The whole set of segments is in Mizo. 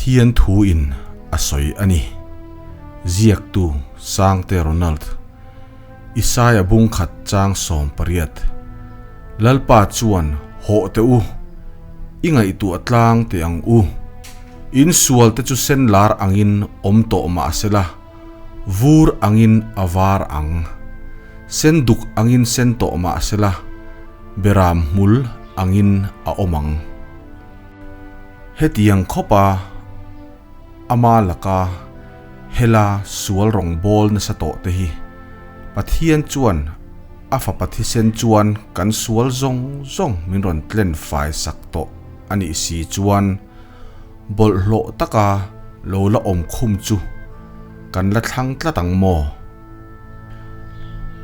Pathian thu in a sawi a ni. Ziaktu Sangte Ronald, Isaia bungkhat chang 18, Lalpa chuan hawh teh u, i ngaihtuah tlang teh ang u. In sual te chu sen lar angin awm tawh mah sela, vur angin a var ang. Sen duk angin sen tawh mah sela, beram hmul angin a awm ang. Hetiang khawpa ama laka hela sual rawngbâwl nasa tawh te hi Pathian chuan a fapa thisen chuan kan sual zawng zawng min rawn tlen fai sak tawh a nih si chuan bawlhhlawh taka lo la awm khum chu kan la thlang tlat ang maw?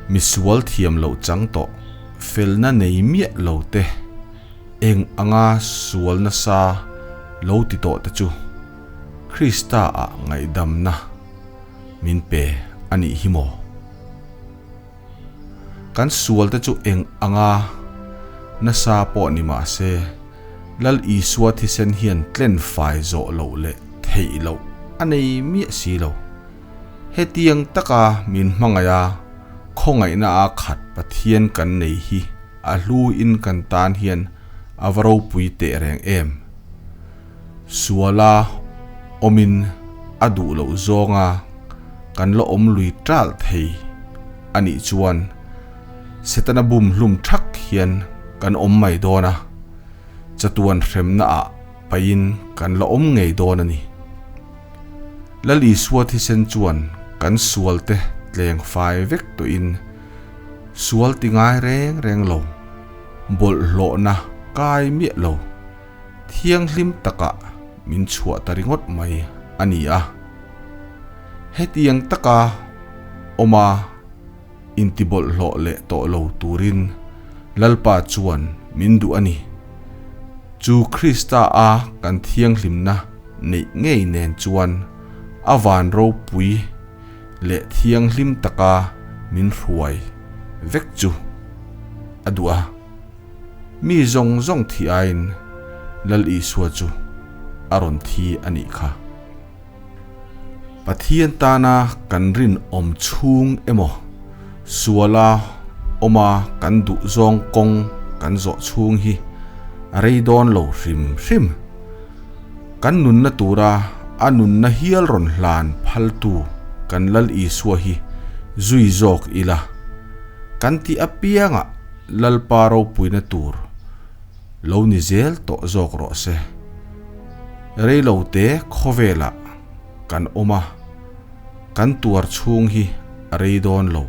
Misual thiam loh chang tawh felna nei miah lo te. Eng anga sual nasa lo ti tawh te chu Krista ah ngaihdamna min pe a nih hi maw? Kan sual te chu eng anga nasa pawh ni mah se Lal Isua thisen hian tlen fai zawh loh leh theih loh a nei miah si lo. Hetiang taka min hmangaih a, khawngaihna a khat Pathian kan nei hi A hlu in kan tan hian a va ropui teh reng em. Suala awmin a duh loh zawnga kan la awm lui ṭalh thei a nih chuan Setana bum hlum ṭhak hian kan awm mai dawn a, chatuan hremna ah paihin kan la awm ngei dawn a ni. Lal Isua thisen chuan kan sualte tleng fai vek tawhin Sual ti ngai reng reng lo, bawlhhlawhna kai miah lo, thianghlim takah min chhuah ta ringawt mai a ni a. Hetiang taka awma intibawlhhlawh leh tawh lo turin Lalpa chuan min duh a ni. Chu Krista a kan thianghlimna neih ngei nen chuan a van ropui leh thianghlim taka min hruai vek chu a duh a. Mi zawng zawng thi aiin Lal Isua chu a rawn thi a nih kha. Pathian tana kan rinawm chhung emaw, suala awma kan duh zawng kawng kan zawh chhung hi a rei dawn lo hrim hrim. Kan nunna tura a nunna hial rawn hlan phaltu kan Lal Isua hi zui zawk ila, kan tih apiangah Lalpa ropuina tur lo ni zel tawh zawk rawh se. Reilote khawvelah kan awm a, kan tuar chhung hi a rei dawn lo.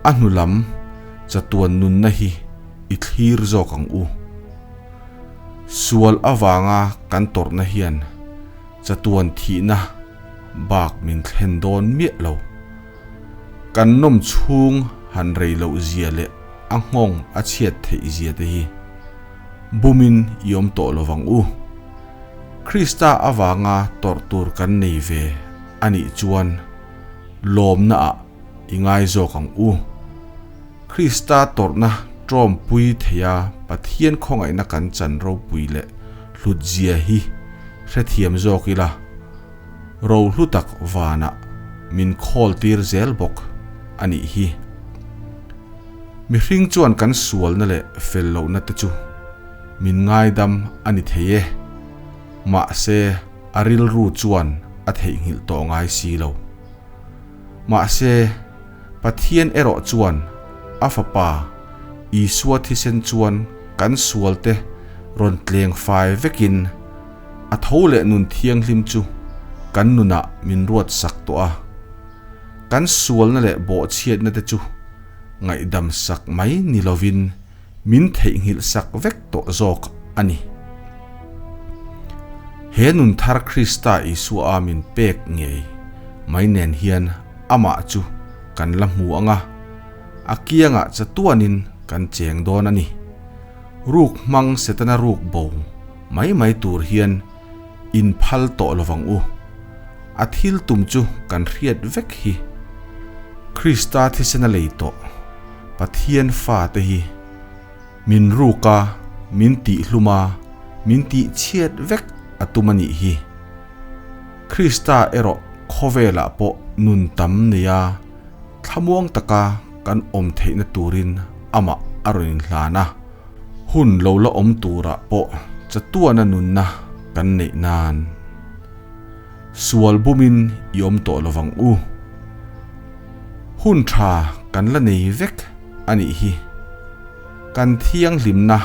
A hnu lam chatuan nunna hi i thlir zawk ang u. Sual avanga kan tawrhna hian chatuan thihna bak min thlen dawn miah lo. Kan nawm chhung han rei loh zia leh a nghawng a chhiat theih zia te hi bumin i awm tawh lo vang u. Krista avanga tawrh tur kan nei ve a nih chuan lawmna ah i ngai zawk ang u. Krista tawrhna ṭawmpui theia Pathian khawngaihna kan chan ropui leh hlutzia hi hrethiam zawk ila, rohlu tak vanah min khawltir zel bawk a nih hi. Mihring chuan kan sualna leh fel lohna te chu min ngaidam a ni thei e, mahse a rilru chuan a theihnghilh tawh ngai si lo. Mahse. Pathian erawh chuan a Fapa Isua thisen chuan kan sualte rawn tleng fai vekin a tho leh nun thianghlim chu kan nunah min ruat sak tawh a. Kan sualna leh bawhchhiatna te chu ngaihdam sak mai ni lovin min theihnghilh sak vek tawh zawk a ni. He nun thar Krista Isua a min pek ngei mai nen hian amah chu kan la hmu ang a, a kiangah chatuanin kan cheng dawn a ni. Ruk hmang Setana ruk bo mai mai tur hian inphal tawh lovang u. A thil tum chu kan hriat vek hi. Krista thisen a lei tawh Pathian fate hi min ruk a, min tihhlum a, min tihchhiat vek a tum a nih hi. Krista erawh khawvelah pawh nun tam neia thlamuang taka kan awm theihna turin amah a rawn inhlan a. Hun lo la awm turah pawh chatuana nunna kan neih nan sual bumin i awm tawh lovang u. Hun tha kan la nei vek a nih hi. Kan thianghlimna,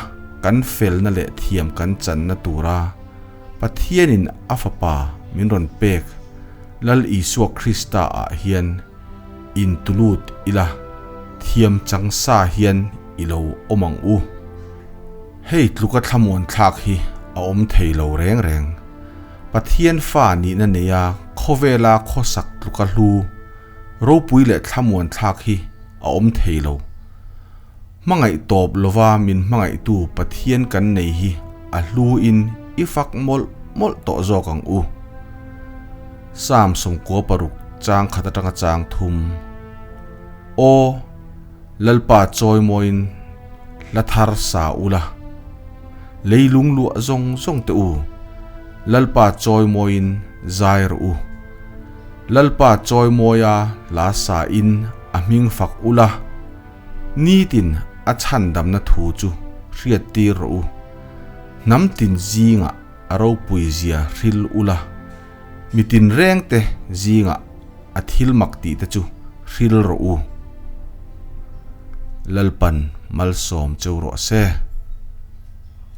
kan felna leh thiam kan channa tura Pathianin a Fapa min rawn pek Lal Isua Krista ah hian intulut ila thiam chang sa hian i lo awm ang u. Hei tluka thlamuan thlak hi a awm thei lo reng reng. Pathian fa nihna neia khawvela khawsak tluka hlu ropui leh thlamuan thlak hi a awm thei lo. Hmangaih tawp lova min hmangaihtu Pathian kan nei hi a hluin i fak mawlh mawlh tawh zawk ang u. Psalm 96 chang khat atanga chang thum. Aw, Lalpa chawimawiin hla thar sa ula, leilung luah zawng zawng teh u, Lalpa chawimawiin zai rawh u. Lalpa chawimawia hla sa in a hming fak ula, Nitin a chhandamna thu chu hriattir rawh u. Hnam tin zingah a ropui zia hril ula, mi tinrengte zingah a thil mak tih te chu hril rawh u. Lalpan malsawm cheu rawh se.